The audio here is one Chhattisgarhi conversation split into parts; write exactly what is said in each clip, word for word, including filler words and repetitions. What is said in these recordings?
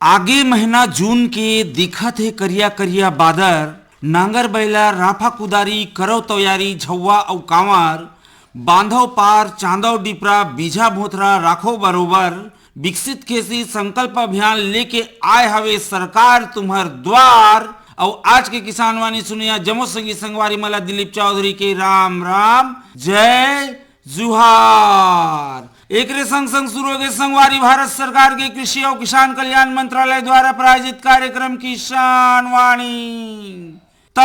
आगे महीना जून के दिखत हे करिया करिया बादर, नांगर बैला, राफा कुदारी, करव तैयारी, झउवा अउ कांवर, बांधव पार, चांदव डिपरा, बीजा भोथरा राखो बरोबर, विकसित कृषि संकल्प अभियान लेके आए हवे सरकार तुम्हर द्वार। अउ आज के किसान वाणी सुनिया जम्मो संगी संगवारी मन ला दिलीप चौधरी के राम राम, जय जुहार। एकरे संग संग शुरू होगे संगवारी भारत सरकार के कृषि अउ किसान कल्याण मंत्रालय द्वारा प्रायोजित कार्यक्रम किसान वाणी। त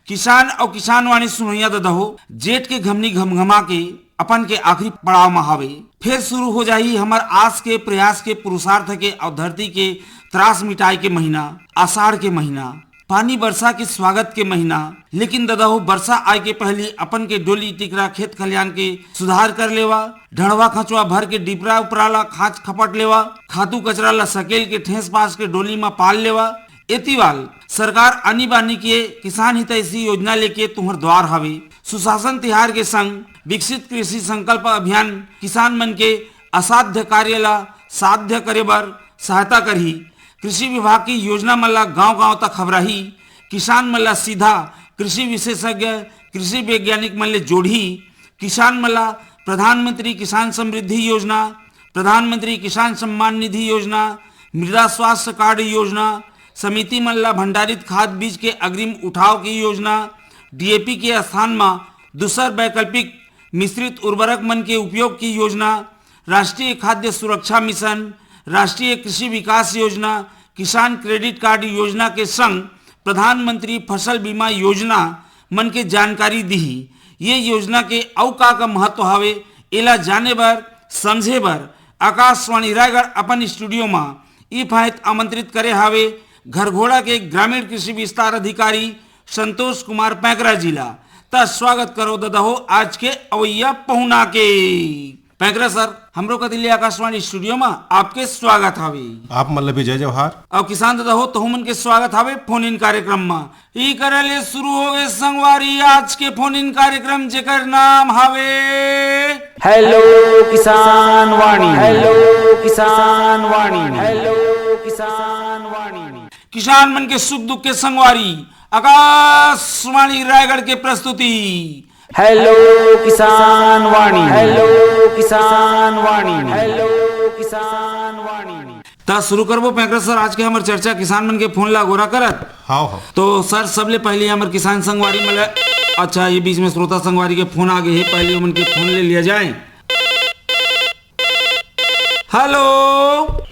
किसान अउ किसान वाणी सुनैया ददा हो, जेठ के घमनी घमघमा के अपन के आखिरी पड़ाव म हावे। फेर शुरू हो जाही हमर आस के, प्रयास के, पुरुषार्थ के अउ धरती के त्रास मिटाए के महीना, आषाढ़ के महीना, पानी बरसा के स्वागत के महीना। लेकिन ददा हो, बरसा आए के पहली अपन के डोली टिकरा, खेत खलियान के सुधार कर लेवा, ढड़वा खचवा भर के डिपरा उपरा ला खांच खपट लेवा, खातू कचरा ला सकेल के ठेस पास के डोली म पाल लेवा। एतिवाल सरकार आनी बानी के किसान हितैषी योजना लेके तुम्हर द्वार हवे। सुशासन तिहार के संग विकसित कृषि संकल्प अभियान किसान मन के असाध्य कार्य ला साध्य करे बर सहायता करही। कृषि विभाग की योजना मन ला गांव-गांव तक खबराही। किसान मन ला सीधा कृषि विशेषज्ञ, कृषि वैज्ञानिक मन ले जोड़ही। किसान मन ला प्रधानमंत्री किसान समृद्धि योजना, प्रधानमंत्री किसान सम्मान निधि योजना, मृदा स्वास्थ्य कार्ड योजना, समिति मन ला भंडारित खाद बीज के अग्रिम उठाव की योजना, डीएपी के स्थान म दूसर वैकल्पिक मिश्रित उर्वरक मन के उपयोग की योजना, राष्ट्रीय खाद्य सुरक्षा मिशन, राष्ट्रीय कृषि विकास योजना, किसान क्रेडिट कार्ड योजना के संग प्रधानमंत्री फसल बीमा योजना मन के जानकारी दिही। ये योजना के अउ का का महत्व हवे, एला जाने बर, समझे बर आकाशवाणी रायगढ़ अपन स्टूडियो म ई फायत आमंत्रित करे हावे घरघोड़ा के ग्रामीण कृषि विस्तार अधिकारी संतोष कुमार पैकरा जी ला। त स्वागत करो ददा हो आज के अवैया पहुना के। पैकरा सर, हमरो कति ले आकाशवाणी स्टूडियो म आपके स्वागत हावे। आप मन ल भी जय जोहार। अउ किसान ददा हो, तहु मन के स्वागत हावे फोन इन कार्यक्रम म। ई करे ले शुरू होगे संगवारी आज के फोन इन कार्यक्रम, जेकर नाम हावे हेलो किसान वाणी, हेलो किसान वाणी, हेलो किसान वाणी। किसान मन के सुख दुख के संगवारी आकाशवाणी रायगढ़ के प्रस्तुति हेलो किसान वाणी, हेलो किसान वाणी, हेलो किसान वाणी। त शुरू करबो पैकरा सर आज के हमर चर्चा किसान मन के फोन ला अगोरा करत। हाव, हाव। तो सर, सबले पहले हमर किसान संगवारी मन ला, अच्छा, ये बीच में श्रोता संगवारी के फोन आ गे हे, पहले ओमन के फोन ले लिया जाए। हेलो।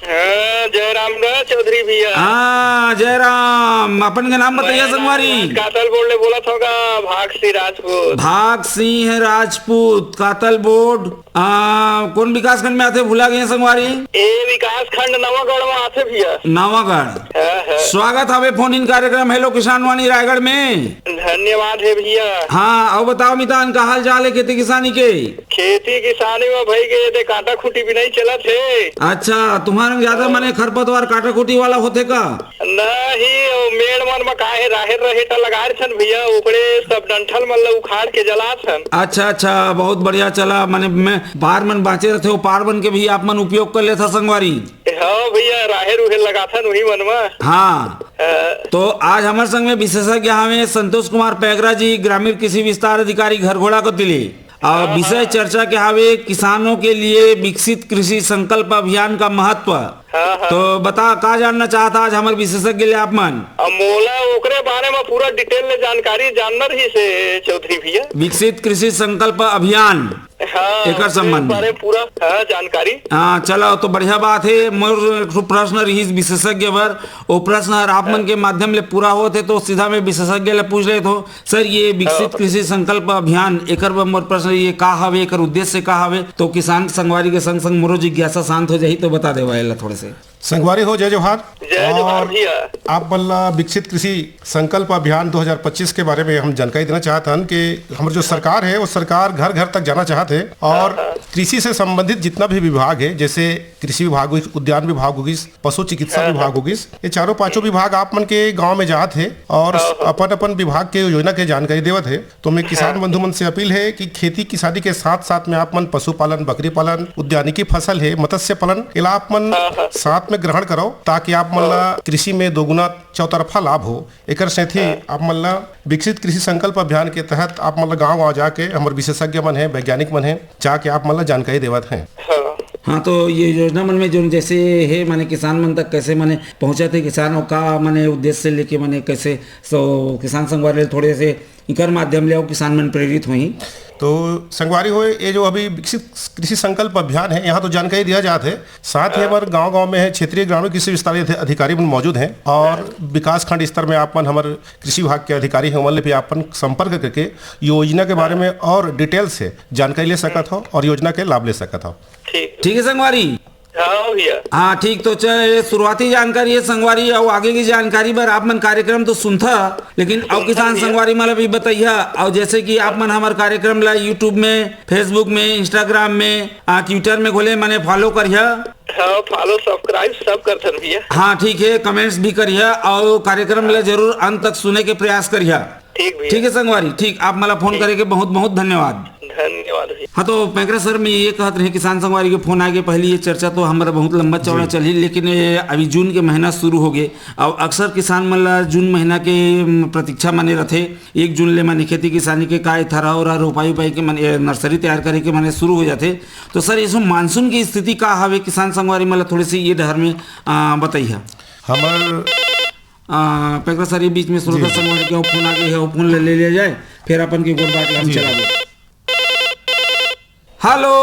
हाँ, जय राम गा चौधरी भैया। हाँ, जय राम। अपन के नाम बताइए मैं संगवारी। कातल बोर्ड ले बोलत हों गा, भाग सिंह राजपूत। भाग सिंह राजपूत, कातल बोर्ड। आ, कोन विकासखंड में आथे, भुला गे संगवारी? ए विकासखंड नवागढ़ में आथे भैया। नवागढ़। हाँ, हाँ। स्वागत हवे फोन इन कार्यक्रम हेलो किसान वाणी रायगढ़ में। धन्यवाद हे भैया। हाँ, अउ बताओ मितान, का हाल चाल हे खेती किसानी के? खेती किसानी में भई के ये दे काटा खूटी भी नहीं चलत हे। अच्छा, तुम्हारे में ज्यादा हाँ। मने खरपतवार काटा खूटी वाला होथे का? नहीं, ओ मेड़ मन म काहे राहेर रहेटा लगाए रथन भैया, ओकरे सब डंठल मन ल उखाड़ के जलाथन। अच्छा, अच्छा, बहुत बढ़िया। चला, मने मैं पार मन बांचे रथे, ओ पार मन के भी आप मन उपयोग कर लेथा संगवारी। हाँ भैया, राहेर उहेर लगाथन उही मन म। हाँ। हाँ। तो आज हमर संग में विशेषज्ञ हवे संतोष कुमार पैगरा जी, ग्रामीण कृषि विस्तार अधिकारी घरघोड़ा कोती ले। अउ हाँ, विषय हाँ। चर्चा के हवे किसानों के लिए विकसित कृषि संकल्प अभियान का महत्व। हाँ, हाँ। तो बता, का जानना चाहता आज हमर विशेषज्ञ ले आप मन? अब मोला ओकरे बारे में पूरा डिटेल ले जानकारी जानना रहिस हे चौधरी भैया। विकसित कृषि संकल्प अभियान, हाँ, एकर संबंध ओकरे बारे में। में पूरा, हाँ, जानकारी। हाँ, चलो, तो बढ़िया बात हे। मोर एक ठो प्रश्न रहिस विशेषज्ञ बर, ओ प्रश्न हर आप मन हाँ। के माध्यम ले पूरा होत हे, तो सीधा मैं विशेषज्ञ ले पूछ लेत हों। सर, ये विकसित हाँ। कृषि संकल्प अभियान, एकर बर मोर प्रश्न ये का हवे, एकर उद्देश्य का हवे? तो किसान संगवारी के संग संग मोरो जिज्ञासा शांत हो जाही, तो बता देवा एला थोड़े से। संगवारी हो, जय जोहार। जय जोहार और भैया। आप मन ला विकसित कृषि संकल्प अभियान दो हज़ार पच्चीस के बारे में हम जानकारी देना चाहत हन कि हमर जो सरकार हे, वो सरकार घर घर तक जाना चाहत हे और हाँ, हाँ। कृषि से संबंधित जितना भी विभाग हे, जैसे कृषि विभाग होगिस, उद्यान विभाग होगिस, पशु चिकित्सा हाँ, हाँ। विभाग होगिस, ये चारों पाँचों विभाग आप मन के गांव में जात हे और हाँ, हाँ। अपन अपन विभाग के योजना के जानकारी देवत हे। तो मैं किसान हाँ। बंधु मन से अपील हे कि खेती किसानी के साथ साथ में आप मन पशुपालन, बकरी पालन, उद्यानिकी फसल हे, मत्स्य पालन, एला आप मन हाँ, हाँ। साथ में ग्रहण करो, ताकि आप मन ला कृषि में दोगुना चौतरफा लाभ हो। एकर सेती आप मन ला विकसित कृषि संकल्प अभियान के तहत आप मन ला गांव-गांव जाके हमर विशेषज्ञ मन हे, वैज्ञानिक मन हे, जाके आप मन ला जानकारी देवत हे। हाँ। हाँ, तो ये योजना मन में जो जैसे हे, माने किसान मन तक कैसे माने पहुँचत हे, किसान अउ का माने उद्देश्य से लेके माने कैसे सो किसान संगवारी ले थोड़े से इकर माध्यम ले अउ किसान मन प्रेरित होही। तो संगवारी हो, ये जो अभी विकसित कृषि संकल्प अभियान हे, यहाँ तो जानकारी दिया जात हे, साथ ही हमर गांव-गांव में हे क्षेत्रीय ग्रामीण कृषि विस्तार अधि-, अधिकारी मन मौजूद हे और विकास खंड स्तर में आप मन हमर कृषि विभाग के अधिकारी हे, ओमन ले भी आप मन संपर्क करके योजना के बारे में और detail से जानकारी ले सकत हो और योजना के लाभ ले सकत हो। ठीक। ठीक है संगवारी। हाँ भैया। हाँ, ठीक, तो चल, ये शुरुआती जानकारी है संगवारी, अउ आगे की जानकारी बर आप मन कार्यक्रम तो सुनथा, लेकिन अउ किसान संगवारी मन ला भी बताइहा, अउ जैसे कि आप मन हमर कार्यक्रम ला YouTube में, Facebook में, Instagram में, आ, Twitter में घोले माने follow करिहा। हाँ, follow, subscribe सब करथन भैया। हाँ, ठीक है, comments भी करिहा, अउ कार्यक्रम ला जरूर अंत तक सुने के प्रयास करिहा। ठीक भैया। ठीक है संगवारी, ठीक, आप मला फोन करे के बहुत बहुत धन्यवाद। धन्यवाद भैया। हाँ, तो पैंकरा सर, मैं ये कहत रहे, किसान संगवारी के फोन आए के पहले ये चर्चा तो हमारा बहुत लंबा चौड़ा चलही, लेकिन ये अभी जून के महीना शुरू हो गए, और अक्सर किसान मन ला जून महीना के, उम, प्रतीक्षा माने रथे। एक जून ले माने खेती किसानी के काय थरहा और रोपाई उपाई के माने, ए, नर्सरी तैयार करे के माने शुरू हो जाथे। तो सर, इसमें मानसून की स्थिति का हवे, किसान संगवारी मन ला थोड़ी सी ये डहर में, आ, बताइए। हमर आ, पैकरा सर, ये बीच में श्रोता संगवारी के फोन आ गए है, वो फोन ले, ले लिया जाए, फिर अपन के गोठ बात ला हम चलाबो। हेलो।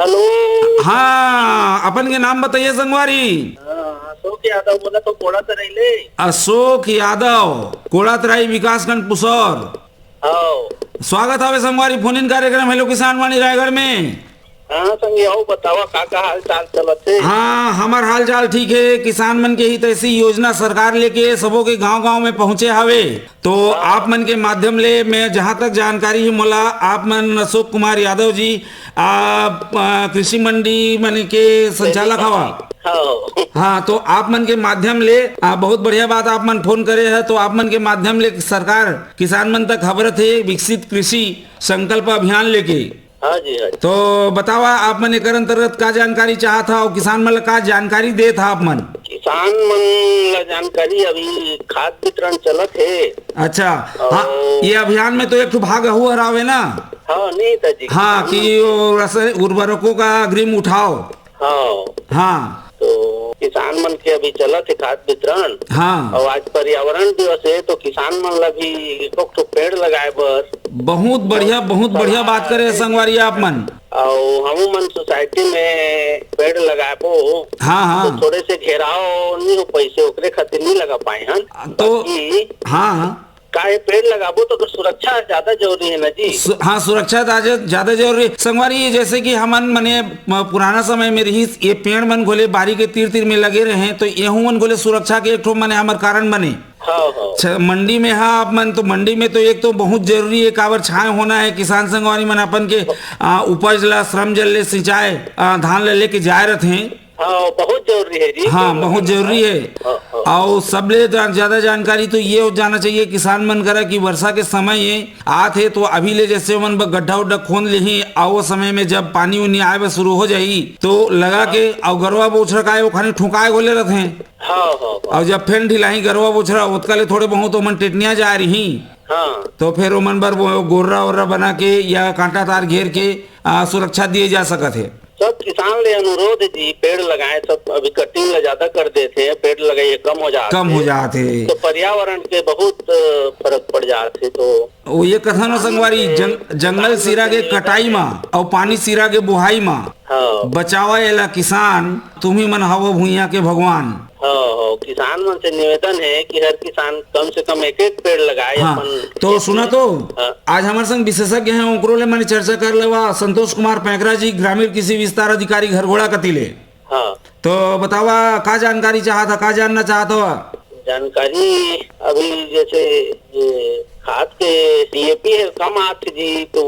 हेलो। हाँ, अपन के नाम बताइए संगवारी। हाँ, अशोक यादव बोला तो कोड़ा से रही ले। अशोक यादव, कोड़ा तराई विकासखंड पुसौर। हाँ। स्वागत हवे संगवारी फोन इन कार्यक्रम हेलो किसान वाणी रायगढ़ में। हाँ संगी, अउ बतावा का, का हाल चाल चलत हे? हाँ, हमर हाल चाल ठीक हे। किसान मन के हितैषी योजना सरकार लेके सबो के गांव-गांव में पहुंचे हवे। तो आप मन के माध्यम ले मैं जहां तक जानकारी हे मोला, आप मन अशोक कुमार यादव जी, आप, आ, कृषि मंडी मन के संचालक हवा। हाँ। हाँ, तो आप मन के माध्यम ले, आ, बहुत बढ़िया बात आप मन फोन करे हे, तो आप मन के माध्यम ले सरकार किसान मन तक खबरत हे विकसित कृषि संकल्प अभियान लेके। हाँ जी, हाँ जी। तो बतावा, आप मन एकर अंतर्गत का जानकारी चाहत हा अउ किसान मन ला का जानकारी देत हा आप मन? किसान मन ला जानकारी अभी खाद वितरण चलत हे। अच्छा, हाँ, अउ ये अभियान में तो एक ठो भाग अहू हर आवे ना? हाँ, नहीं था जी। हाँ, कि वो रस-, उर्वरकों का अग्रिम उठाव। हाँ। हाँ। तो किसान मन के अभी चलत हे खाद वितरण। हाँ। अउ आज पर्यावरण दिवस हे, तो किसान मन ला भी एक ठो पेड़ लगाए बर। बहुत बढ़िया, बहुत बढ़िया बात करे हे संगवारी आप मन। अउ हमू मन सोसाइटी में पेड़ लगाबो। हाँ, हाँ। तो थोड़े से घेराव नहीं हो पैसे, ओकरे खातिर नहीं लगा पाए हन। तो बाकी हाँ, हाँ। का ये पेड़ लगाबो तो ओकर सुरक्षा ज्यादा जरूरी है ना जी? सु-, हाँ, सुरक्षा ज्यादा, ज्यादा जरूरी है। संगवारी, ये जैसे कि हमन मने, म-, पुराना समय में रहिस, ये पेड़ मन घोले बारी के तीर तीर में लगे रहे, तो एहू मन घोले सुरक्षा के एक ठो मने हमर कारण बने। हाँ, हाँ। छ-, मंडी में, हाँ, आप मन तो मंडी में तो एक तो बहुत जरूरी है, काबर छाए होना है, किसान संगवारी मन अपन के, आ, उपज ला श्रम जल ले सिंचाए, आ, धान ला लेके जाए रहते हैं। हाँ, बहुत जरूरी है जी। हाँ, बहुत जरूरी है। हाँ, हाँ। अउ सबले जा-, ज्यादा जानकारी तो ये हो जाना चाहिए किसान मन करा कि वर्षा के समय ये आत हे, तो अभी ले जैसे ओमन ब-, गड्ढा उड्ढा खोद लेही, अउ वो समय में जब पानी उनी आए बर शुरू हो जाही, तो लगा के अउ गरवा बोछरा का है, वो खाने ठुकाए घोले रहते हैं। हाँ, हाँ, हाँ। अउ जब फेन ढिलाही गरवा बोछरा, ओतका ले थोड़े बहुत ओमन टेटनिया जा रही। हाँ। तो फिर ओमन बर वो गोर्रा ओर्रा बना के या कांटा तार घेर के, आ, सुरक्षा दिए जा सकत है। सब किसान ले अनुरोध है जी, पेड़ लगाएं। सब अभी कटिंग ला ज्यादा कर देते हैं, पेड़ लगाइए, कम हो जाते कम हो हैं। जाते हैं। तो पर्यावरण के बहुत, अ, फर्क पड़ जाते हैं। तो वो ये कथन हो संगवारी, जंग-, जंगल सिरा के कटाई मा अउ पानी सिरा के बोहाई मा हाँ। बचावा एला किसान, तुम्ही मन हवो भुइयां के भगवान। हाँ, हाँ, किसान मन से निवेदन है कि हर किसान कम से कम एक एक पेड़ लगाए हाँ, अपन तो खेत सुना में। तो, हाँ। आज हमारे संग विशेषज्ञ हैं, ओकरो ले मैंने चर्चा कर लेवा, संतोष कुमार पैकरा जी, ग्रामीण कृषि विस्तार अधिकारी घरघोड़ा कती ले। हाँ। तो बतावा, का जानकारी चाहत हा, का जानना चाहत हवा? जानकारी अभी जैसे ये खाद के डीएपी है, कम आत जी, तो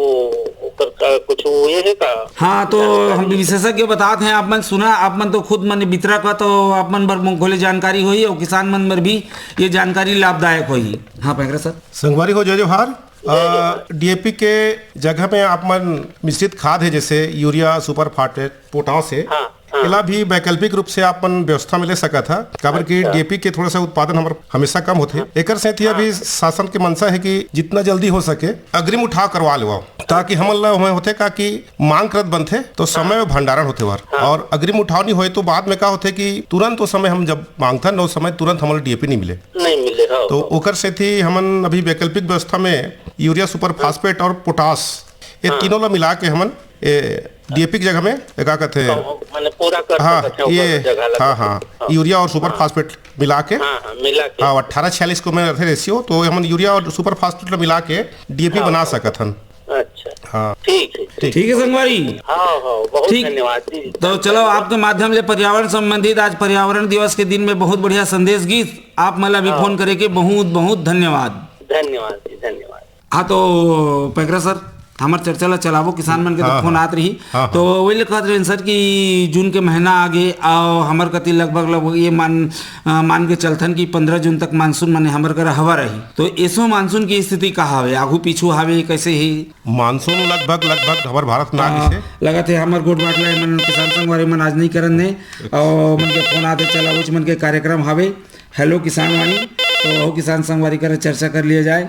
ओकर का कुछ वो ये है का? हाँ, तो हम विशेषज्ञ बतात हैं, आप मन सुना, आप मन तो खुद मन बितरा का, तो आप मन बर मुंगफली जानकारी होही और किसान मन बर भी ये जानकारी लाभदायक होही। हाँ, पैकरा सर। संगवारी हो, जय जोहार। जय जोहार। अ, डीएपी के जगह में आप मन मिश्रित खाद है, जैसे यूरिया, सुपर फास्फेट, पोटाश है, हाँ, हाँ। एला भी वैकल्पिक रूप से आप मन व्यवस्था में ले सकत हा, काबर कि अच्छा। डीएपी के थोड़ा सा उत्पादन हमर हमेशा कम होथे। हाँ। एकर सेती अभी शासन के मंशा हे कि जितना जल्दी हो सके अग्रिम उठाव करवा लेवा, ताकि हमन ला ओमे होथे का कि मांग करत बनथे तो समय में भंडारण होथे बर, हाँ। और अग्रिम उठाव नहीं होए तो बाद में का होथे कि तुरंत ओ समय हम जब मांगथन, ओ समय तुरंत हमन ला डीएपी नहीं मिले। नहीं मिले, हाँ। तो ओकर सेती हमन अभी वैकल्पिक व्यवस्था में यूरिया, सुपर फास्फेट और पोटाश, ये हाँ। तीनों ला मिला के हमन ए, डीएपी की जगह में, ए, का कहते हैं? तो माने पूरा कर हाँ, सकत हैं, ये, ओकर जगह ला हाँ, कर हाँ, सकत हैं। यूरिया और सुपर हाँ। फास्फेट मिला के, हाँ, हाँ, मिला के। हाँ, अठारह छियालीस को में रखे रेशियो, तो हमन यूरिया और सुपर फास्फेट ला मिला के डीएपी हाँ, बना हाँ। सकत हन। अच्छा। हाँ। ठीक है, ठीक। ठीक है संगवारी। हाँ, हाँ, बहुत ठीक। धन्यवाद जी। तो चलो, आपके माध्यम ले पर्यावरण संबंधित आज पर्यावरण दिवस के दिन में बहुत बढ़िया संदेश गीस। आप मन ला भी हाँ। फोन करे के बहुत, बहुत धन्यवाद। धन्यवाद जी, धन्यवाद। हाँ, तो पैकरा सर, हमर चर्चा ला चलाबो, किसान मन के तो हाँ, फोन हाँ। आत रही। हाँ, तो हाँ। वही ले कहत रहेन सर कि जून के महीना आगे, अउ हमर कति लगभग, लगभग ये मान, अ, मान के चलथन कि पंद्रह जून तक मानसून माने हमर करा हवा रही। तो एसो मानसून की स्थिति का हावे, आगू पीछू हावे, कैसे ही? मानसून लगभग, लगभग हमर भारत में आ हाँ, गिस हे। लगत हे हमर गोठ बात ला एमन किसान संगवारी मन आज नहीं करन दे। अउ मन के फोन आते, चला उच मन के कार्यक्रम हावे, हेलो किसान वाणी। तो अउ किसान संगवारी करा चर्चा कर लिया जाए।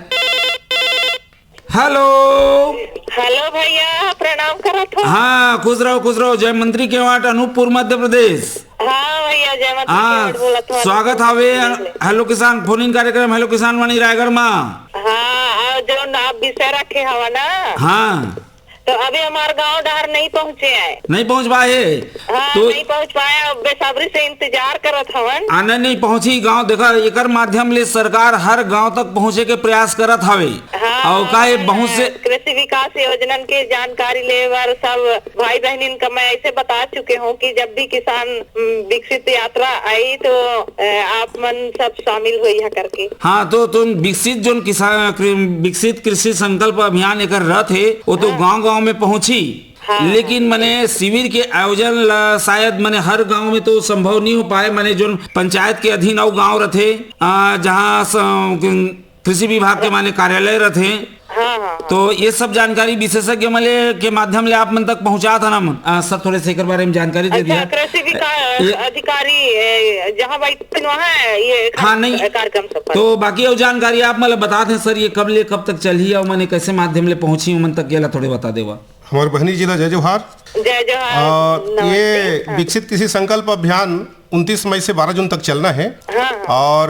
हेलो। हेलो भैया, प्रणाम करत हो। हाँ, खुश रहो, खुश रहो। जय मंत्री केवाट, अनूपपुर, मध्य प्रदेश। हाँ भैया, जय मंत्री हाँ, केवाट बोलत हो, स्वागत अनूपपुर हावे। मध्य प्रदेश। हेलो किसान फोन इन कार्यक्रम, हेलो किसान वाणी रायगढ़ मा। हाँ, अउ जौन आप विषय रखे हवा ना, हाँ। तो अभी हमार गांव डहर नहीं पहुंचे आए। नहीं पहुंच पाए हे। हाँ, तो नहीं पहुंच पाए, अब बेसब्री से इंतजार करत हवन। आ, नहीं, नहीं पहुंची गांव। देखा, एकर माध्यम ले सरकार हर गांव तक पहुंचे के प्रयास करत हवे। हाँ, अउ का हे, हाँ, बहुत से कृषि विकास योजनन के जानकारी ले बर सब भाई बहनिन का मैं ऐसे बता चुके हूँ कि जब भी किसान, उम, विकसित यात्रा आई तो, अ, आप मन सब शामिल होइहा करके। हाँ, तो तुम विकसित जोन किसान, कृ-, विकसित कृषि संकल्प अभियान एकर रथ हे, वो तो हाँ। गांव-गांव में पहुंची। हाँ, लेकिन हाँ। मने शिविर के आयोजन ला शायद मने हर गांव में तो संभव नहीं हो पाए, मने जोन पंचायत के अधीन अउ गांव रथे, आ, जहां स-, कृषि विभाग के माने कार्यालय रथे। हाँ, हाँ, हाँ। तो ये सब जानकारी विशेषज्ञ मन ले के माध्यम ले आप मन तक पहुंचात हन हमन। आ, सर, थोड़े से एकर बारे में जानकारी दे अच्छा, दिया। कृषि विकास ये अधिकारी, ए, जहाँ बैठे वहाँ ये हाँ, नहीं। कार्यक्रम सफल। तो बाकी अउ जानकारी आप मन ला बतात हे सर, ये कब ले कब तक चलही अउ मने कैसे माध्यम ले पहुंची, उमन तक, ये ला थोड़े बता देवा। हमार बहनी जी ला जय जोहार। जय जोहार, और नमस्ते। ये हाँ। विकसित कृषि संकल्प अभियान उनतीस मई से बारह जून तक चलना है। हाँ, हाँ। और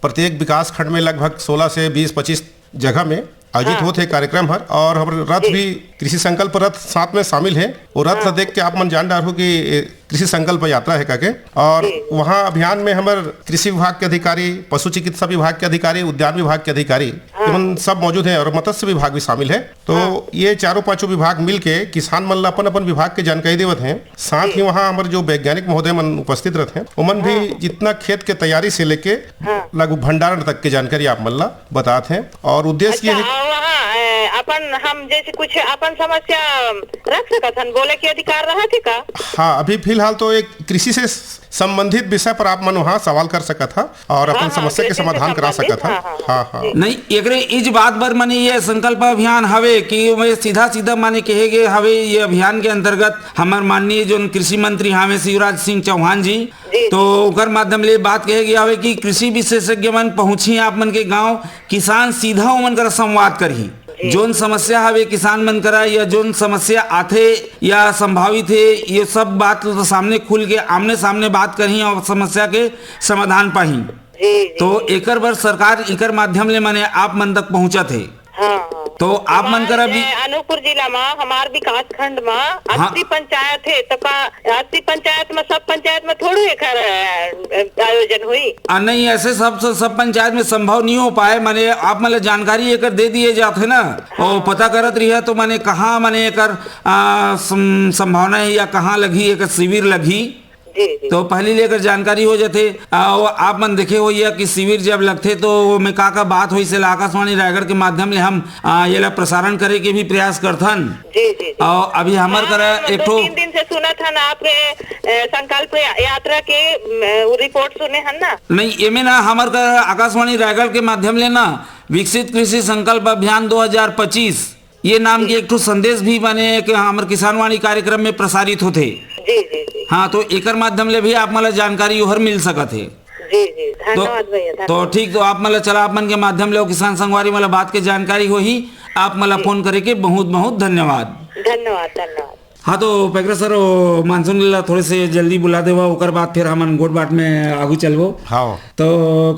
प्रत्येक विकास खंड में लगभग सोलह से बीस पच्चीस जगह में आयोजित हाँ। होत हे कार्यक्रम हर, और हमर रथ जी। भी कृषि संकल्प रथ साथ में शामिल है। वो रथ हाँ। ला देख के आप मन जान डारहू कि, ए, कृषि संकल्प यात्रा है करके। और जी। वहाँ अभियान में हमर कृषि विभाग के अधिकारी, पशु चिकित्सा विभाग के अधिकारी, उद्यान विभाग के अधिकारी, हाँ। एमन सब मौजूद हैं और मत्स्य विभाग भी शामिल है। तो हाँ। ये चारों पांचों विभाग मिलके किसान मन ला अपन अपन विभाग के जानकारी देवत हैं। साथ जी। ही वहाँ हमर जो वैज्ञानिक महोदय मन उपस्थित रहते हैं, ओमन भी हाँ। जितना खेत के तैयारी से लेके हाँ। लागू भंडारण तक के जानकारी आप मन ला बतात हैं। और उद्देश्य अच्छा, ये है और वहाँ, ए, अपन हम जैसे कुछ अपन समस्या रख सकत हन, बोले के अधिकार रहा थे का? हाँ, अभी फिलहाल तो एक कृषि से संबंधित विषय पर आप मन वहाँ सवाल कर सकत हा और अपन हाँ, हाँ, समस्या के कृषि से समाधान करा संबंधित, सकत हा। हाँ, हाँ, हाँ, हाँ, हाँ। जी। नहीं, एकरे इज बात बर मने ये संकल्प अभियान हवे कि ओमे सीधा-सीधा माने कहे गे हवे, ये अभियान के अंतर्गत हमर माननीय जोन कृषि मंत्री हावे शिवराज सिंह चौहान जी, जी। तो ओकर माध्यम ले बात कहे गे हवे कि कृषि विशेषज्ञ मन पहुंची आप मन के गांव, किसान सीधा ओमन करा संवाद करही। जी। जोन समस्या हवे किसान मन करा या जोन समस्या आथे या संभावित हे, ये सब बात ला सामने खुल के आमने सामने बात करही और समस्या के समाधान पाही। जी, जी, तो जी। एकर बर सरकार एकर माध्यम ले माने आप मन तक पहुंचत हे। हाँ, हाँ। तो आप मन करा भी हमारे अनूपपुर जिला मा, हमार विकास खंड मा हाँ। अस्सी पंचायत हे, तो का अस्सी पंचायत में, सब पंचायत में थोड़े एकर, अ, आयोजन हुई। आ, नहीं, ऐसे सब, सब, सब पंचायत में संभव नहीं हो पाए। माने आप मन ला जानकारी एकर दे दिए जात हे ना, हाँ। और पता करत रहिए तो माने कहाँ माने एकर, आ, सम-, संभावना है या कहाँ लगी एकर शिविर लगी। जी, जी। तो पहली ले एकर जानकारी हो जाथे। आ, वो आप मन देखे होइया कि शिविर जब लगथे तो ओमे का का बात होइस, एला आकाशवाणी रायगढ़ के माध्यम ले हम, आ, एला प्रसारण करे के भी प्रयास करथन। जी, जी, जी। और अभी हमर हाँ, करा हाँ, एक दो ठो तीन दिन से सुनत हन आपके, ए, संकल्प या-, यात्रा के, म, रिपोर्ट सुने हन ना। नहीं, एमे ना हमर करा आकाशवाणी रायगढ़ के माध्यम ले ना विकसित कृषि संकल्प अभियान दो हज़ार पच्चीस ये नाम के एक ठो संदेश भी माने कि हमर किसान वाणी कार्यक्रम में प्रसारित होथे। जी, जी, जी। हाँ, तो एकर माध्यम ले भी आप मन ला जानकारी ओहर मिल सकत हे। जी, जी, तो, धन्यवाद भैया, तो धन्यवाद। ठीक, तो आप मन ला, चला, आप मन के माध्यम ले अउ किसान संगवारी मन ला बात के जानकारी होही, आप मन ला जी। फोन करे के बहुत बहुत धन्यवाद। धन्यवाद, धन्यवाद। हाँ, तो पैकरा सर, वो मानसून ला थोड़े से जल्दी बुला देवा, ओकर बाद फिर हमन गोठ बात में आगू चलबो। हाँ। तो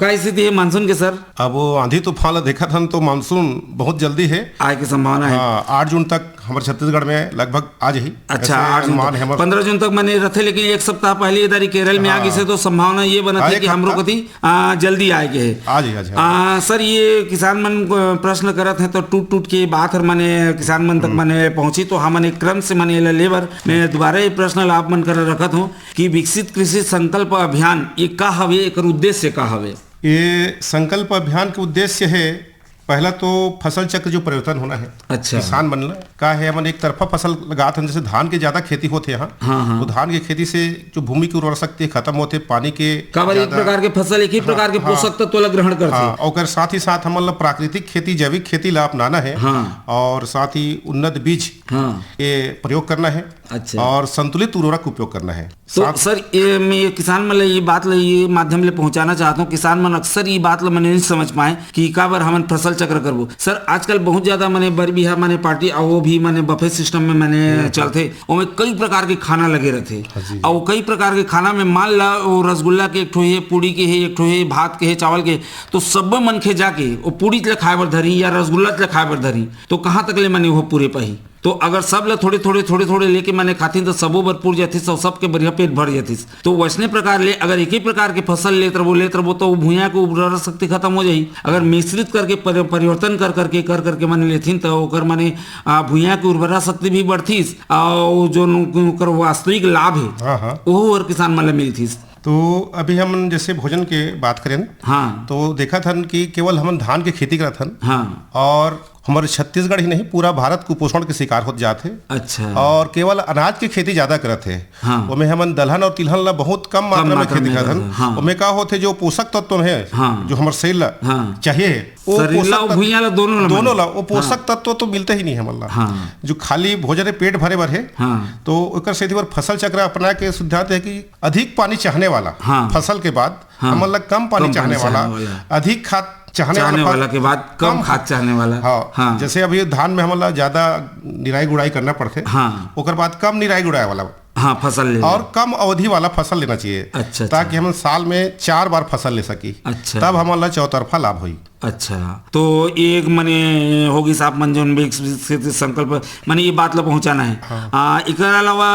का स्थिति हे मानसून के सर? अब वो आंधी तूफान ला देखत हन तो मानसून बहुत जल्दी हे। आए के संभावना हे। हाँ, आठ जून तक हमर छत्तीसगढ़ में लगभग आ जाही। अच्छा, ऐसे आठ जून अनुमान तक। हे हमर। पन्द्रह जून तक माने रथे, लेकिन एक सप्ताह पहले ये दारी केरल में आ हाँ। गिसे तो संभावना ये बनत हाँ, हे एक कि हमरो हफ्ता। कती, आ, जल्दी आए के हे। आ जाही, आ जाही। आ, सर, ये किसान मन, अ, प्रश्न करत हे तो टूट टूट के बात हर माने किसान मन तक हम्म। माने पहुंची, तो हमन एक क्रम से माने एला लेबर मैं दोबारा ये प्रश्न ला आप मन कर रखत हूँ कि विकसित कृषि संकल्प अभियान ये का हवे, एकर उद्देश्य का हवे? ये संकल्प अभियान के उद्देश्य हे, पहला तो फसल चक्र जो परिवर्तन होना हे। अच्छा। किसान मन ला का हे, हमन एक तरफा फसल लगात हन, जैसे धान के ज्यादा खेती होथे यहाँ, हाँ, हाँ। तो धान के खेती से जो भूमि की उर्वरा शक्ति खत्म होथे, पानी के काबर एक ज्यादा प्रकार के फसल एक ही हाँ, प्रकार के हाँ। पोषक तत्व ला ग्रहण करथे। हाँ, ओकर साथ ही साथ हमन ला प्राकृतिक खेती, जैविक खेती ला अपनाना हे हाँ। और साथ ही उन्नत बीज हाँ। के प्रयोग करना हे अच्छा। और संतुलित उर्वरक उपयोग करना हे। तो साथ सर, ये मैं ये किसान मन ला ये बात ला ये माध्यम ले पहुंचाना चाहत हूँ, किसान मन अक्सर ये बात ला मने नहीं समझ पाए कि काबर हमन फसल चक्र करबो। सर, आजकल बहुत ज्यादा मने बर बिहा मने पार्टी, अउ वो भी मने बफे सिस्टम में मने हम्म। चलथे, ओमे कई प्रकार के खाना लगे रथे। हाँ जी। अउ कई प्रकार के खाना में मान ला वो रसगुल्ला के एक ठो हे, पूड़ी के हे, एक ठो हे, भात के हे, चावल के हे, तो सब्बो मनखे जाके वो पूड़ी ला खाए बर धरी या रसगुल्ला ला खाए बर धरी, तो कहाँ तक ले मने वो पूरे पाही? तो अगर सब ला थोड़े-थोड़े, थोड़े-थोड़े लेके माने खाथिन, तो सबो बर पुर जाथिस अउ सबके बढ़िया पेट भर जाथिस। तो वैसने प्रकार ले अगर एक ही प्रकार के फसल लेत रबो, लेत रबो, तो वो भुइयां के उर्वरा शक्ति खत्म हो जाही। अगर मिश्रित करके पर-, परिवर्तन कर करके, कर करके माने लेथिन, तो ओकर माने, आ, भुइयां के उर्वरा शक्ति भी बढ़थिस, अउ जो नु-, ओकर वास्तविक लाभ हे, हाँ, हाँ। ओहू हर किसान मन ला मिलथिस। तो अभी हमन जैसे भोजन के बात करेन, हाँ। तो देखत हन कि केवल हमन धान के खेती करत हन हाँ। और हमर छत्तीसगढ़ ही नहीं, पूरा भारत कुपोषण के शिकार होत जात हे। अच्छा। और केवल अनाज के खेती ज्यादा करत हे। हाँ। ओमे हमन दलहन और तिलहन ला बहुत कम कम मात्रा में मात्रा खेती में करत हन। करत हन, हाँ। ओमे का होथे, जो पोषक तत्व हे, हाँ। जो हमर शरीर ला हाँ। चाहिए हे, वो शरीर ला पोषक और तत्व, भुइयां ला, दोनों ला दोनों मिले। ला, वो पोषक हाँ। तत्व तो मिलते ही नहीं हमन ला। हाँ। जो खाली भोजन हे, पेट भरे बर हे, हाँ। तो ओकर सेती बर फसल चक्र अपना के सिद्धांत हे कि अधिक पानी चाहने वाला हाँ। फसल के बाद हाँ। हमन ला कम पानी कम चाहने पानी वाला, चाहने वाला। अधिक खाद चाहने चाहने वाला वाला फल, के बाद कम कम खाद खाद। चाहने वाला। हाँ, हाँ। जैसे अभी धान में हमन ला ज्यादा निराई गुड़ाई करना पड़थे, हाँ। ओकर बाद कम निराई गुड़ाई वाला हाँ, फसल ले और ले। कम अवधि वाला फसल लेना चाहिए, अच्छा, अच्छा। ताकि हमन साल में चार बार फसल ले सकी। अच्छा। तब हमन ला चौतरफा लाभ होई। अच्छा, तो एक मने होगिस आप मन जोन विकसित संकल्प, मने ये बात ला पहुंचाना हे। हाँ। आ, एकर अलावा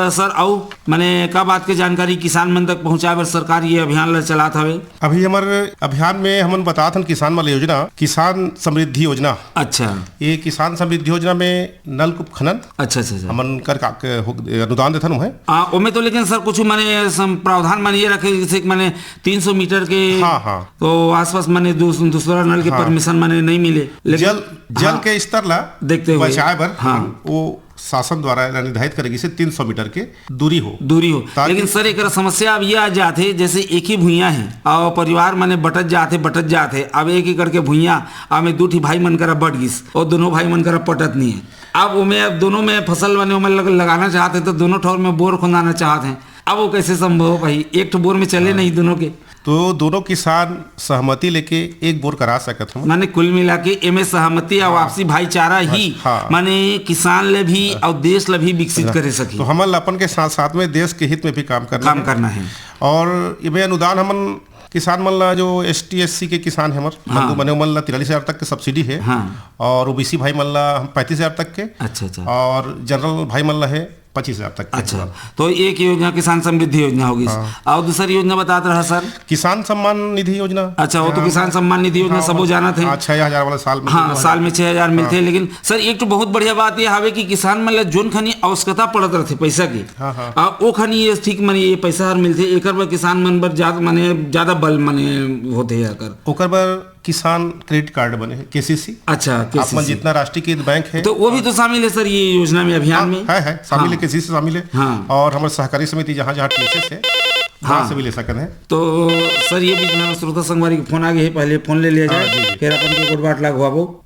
सर, अउ मने का बात के जानकारी किसान मन तक पहुंचाए बर सरकार ये अभियान ला चलात हवे? अभी हमर अभियान में हमन बतात हन किसान मन ला योजना, किसान समृद्धि योजना। अच्छा। ये किसान समृद्धि योजना में नलकूप खनन अच्छा, अच्छा, अच्छा। हमन कर का, के हो, अनुदान देथन उहे। आ, ओमे तो लेकिन सर कुछ मने सम-, प्रावधान मन ये रखे, जैसे कि मने तीन सौ मीटर के हाँ, हाँ। तो आसपास मने दूस-, दूसरा नल के हाँ। परमिशन मने नहीं मिले, लेकिन जल, जल हाँ। के स्तर ला देखते हुए। बचाए बर हाँ। वो शासन द्वारा एला निर्धारित करे गिसे तीन सौ मीटर के दूरी हो। दूरी हो। ताकि लेकिन सर, एकर समस्या अब ये आ जाथे, जैसे एक ही भुइयां हे और परिवार मने बटत जाथे, बटत जाथे। अब एक एकड़ के भुइयां, अब में दू ठी भाई मन करा बट गिस और दोनों भाई मन करा पटत नहीं है। अब ओमे, अब दोनों में फसल मने ओमे लग-, लगाना चाहत हे, तो दोनों ठौर में बोर खोंदाना चाहत हे। अब वो कैसे संभव हो पाही? एक ठो बोर में चले हाँ। नहीं दोनों के। तो दोनों किसान सहमति लेके एक बोर करा सकत हन। माने कुल मिला के एमे सहमति या हाँ। आपसी भाईचारा ही हाँ। माने किसान ले भी हाँ। और देश ले भी विकसित हाँ। करे सकी। तो हमन ल अपन के साथ साथ में देश के हित में भी काम करना काम है। करना है। और एमे अनुदान हमन किसान मन ला, जो एसटी एससी के किसान है हमर, हाँ। बंधु मने, ओमन ला तिरालीस हजार तक के सब्सिडी है। हाँ। और ओबीसी भाई मन ला हम पैंतीस हजार तक के। अच्छा, अच्छा। और जनरल भाई मन ला है पच्चीस हजार तक के अच्छा, अनुदान। तो एक योजना किसान समृद्धि योजना होगी। हाँ। और दूसरी योजना बतात रहा सर? किसान सम्मान निधि योजना। अच्छा, वो तो हाँ। किसान सम्मान निधि योजना हाँ, सबो वो जानत है। हाँ, छह हजार वाला साल में हाँ, जो साल है। में छह हजार मिलते हाँ। हैं, लेकिन सर, एक तो बहुत बढ़िया बात ये हवे कि किसान मन ला जोन खनी आवश्यकता पड़त रहते पैसा की, हाँ, हाँ। आ, ओ खनी ये ठीक मने ये पैसा हर मिलते, एकर बर किसान मन बर ज्यादा मने ज्यादा बल मने होते है अगर। ओकर बर किसान क्रेडिट कार्ड बने है, केसीसी। अच्छा, आप मन केसीसी। जितना राष्ट्रीयकृत बैंक है। तो वो भी तो शामिल है सर, ये योजना में, अभियान हाँ, में? है, है, शामिल है, हाँ। केसीसी शामिल है। हाँ। और हमारे सहकारी समिति जहाँ, जहाँ टीएसएस है, वहाँ हाँ। से भी ले सकते हैं। तो सर, ये बीच में श्रोता संगवारी के फोन आ गए है, पहले फोन ले लिया हाँ, जाए, जी, जी। फिर अपन के गोठ बात लगवाबो।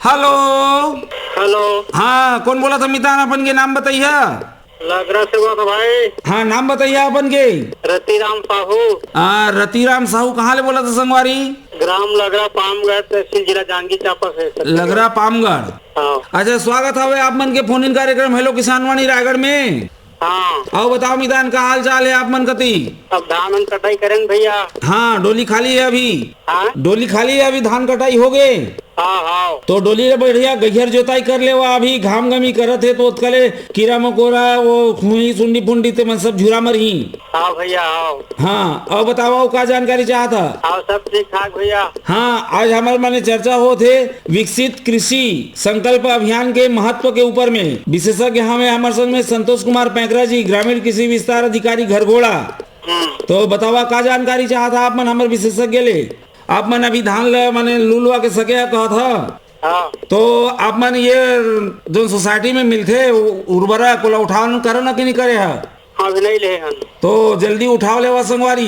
हेलो। हेलो। हाँ, कौन बोला था मितान, अपन के नाम बताइए। लगरा से बोलत हँव भाई। हाँ, नाम बताइए आपन के। रतिराम साहू। आ, रतिराम साहू कहाँ ले बोलत हव संगवारी? ग्राम लगरा पामगढ़, तहसील जिला जांजगीर चांपा से। लगरा पामगढ़। हाँ। अच्छा, स्वागत हवे आप मन के फोन इन कार्यक्रम हेलो किसान वाणी रायगढ़ में। हाँ। अउ बताओ मितान, का हाल चाल हे आप मन कती? अब धान उन कटाई करेन भैया। हाँ, डोली खाली हे अभी। हाँ? डोली खाली हे अभी, धान कटाई हो गे। हाँ, हाँ। तो डोली ले बढ़िया गहियर जोताई कर लेवा, अभी घाम गमी करत हे तो ओतका ले कीरा मकोरा, वो खुही सुंडी फुंडी ते मन सब झुरा मरही। हाँ भैया, हाँ। हाँ, अउ बतावा, अउ का जानकारी चाहत हा? हाँ, सब ठीक ठाक भैया। हाँ, आज हमर माने चर्चा होत हे विकसित कृषि संकल्प अभियान के महत्व के ऊपर में। विशेषज्ञ हवे हमर संग में संतोष कुमार पैंकरा जी, ग्रामीण कृषि विस्तार अधिकारी घरघोड़ा। हम्म। तो बतावा, का जानकारी चाहत हा आप मन हमर विशेषज्ञ ले? आप मन अभी धान ल माने लुलवा के सके हा कहत हा। हाँ। तो आप मन ये जो सोसाइटी में मिलथे उ-, उर्वरक, ओला उठाव करो ना कि नहीं करे हा? हाँ, अभी नहीं ले हन। तो जल्दी उठाव लेवा संगवारी।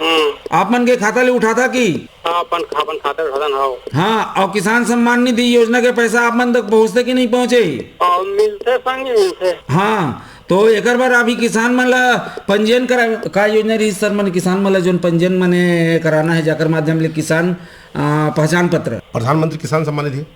हम्म। आप मन के खाता ले उठाथा कि? हाँ, अपन, अपन खाता उठाथन, हाँ। हाँ, अउ किसान सम्मान निधि योजना के पैसा आप मन तक पहुँचथे कि नहीं पहुँचे? अउ मिलथे संग ही मिलथे। हाँ, तो एकर बर अभी किसान मन ला पंजीयन करा, का योजना रही सर, मन किसान मन ला जोन पंजीयन मने कराना हे, जाकर माध्यम ले किसान, आ, पहचान पत्र। प्रधानमंत्री किसान सम्मान निधि।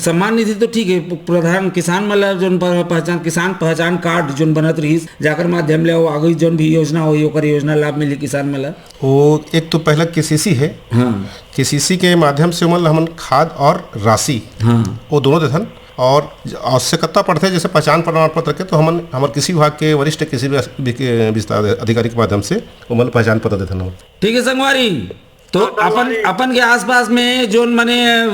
सम्मान निधि तो ठीक हे, प्रधान किसान मन ला जोन प-, पहचान, किसान पहचान कार्ड जोन बनत रहिस, जाकर माध्यम ले अउ आगे जोन भी योजना होही, ओकर योजना लाभ मिलही किसान मन ला। वो एक तो पहला केसीसी हे, हाँ। केसीसी के माध्यम से ओमन ला हमन खाद और राशि, हाँ। वो दोनों देथन। और आवश्यकता पड़थे जैसे पहचान प्रमाण पत्र के, तो हमन, हमर कृषि विभाग के वरिष्ठ कृषि विस-, विक-, विस्तार अधिकारी के माध्यम से ओमन ला पहचान पत्र देथन हमन। ठीक हे संगवारी, तो हाँ, अपन, संगवारी। अपन के आसपास में जोन मने, अ,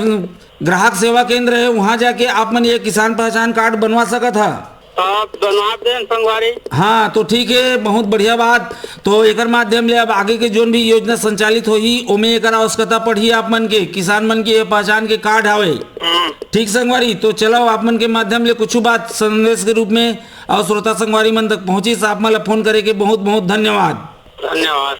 ग्राहक सेवा केंद्र हे, वहाँ जाके आप मन ये किसान पहचान कार्ड बनवा सकत हा। आप बनवा देन संगवारी। हाँ, तो ठीक हे, बहुत बढ़िया बात। तो एकर माध्यम ले अब आगे के जोन भी योजना संचालित होही, ओमे एकर आवश्यकता पड़ही आप मन के, किसान मन के ये पहचान के कार्ड हवे। हम्म। ठीक संगवारी, तो चलो आप मन के माध्यम ले कुछ बात संदेश के रूप में अउ श्रोता संगवारी मन तक पहुँचिस, आप मन ला फोन करे के बहुत बहुत धन्यवाद। धन्यवाद।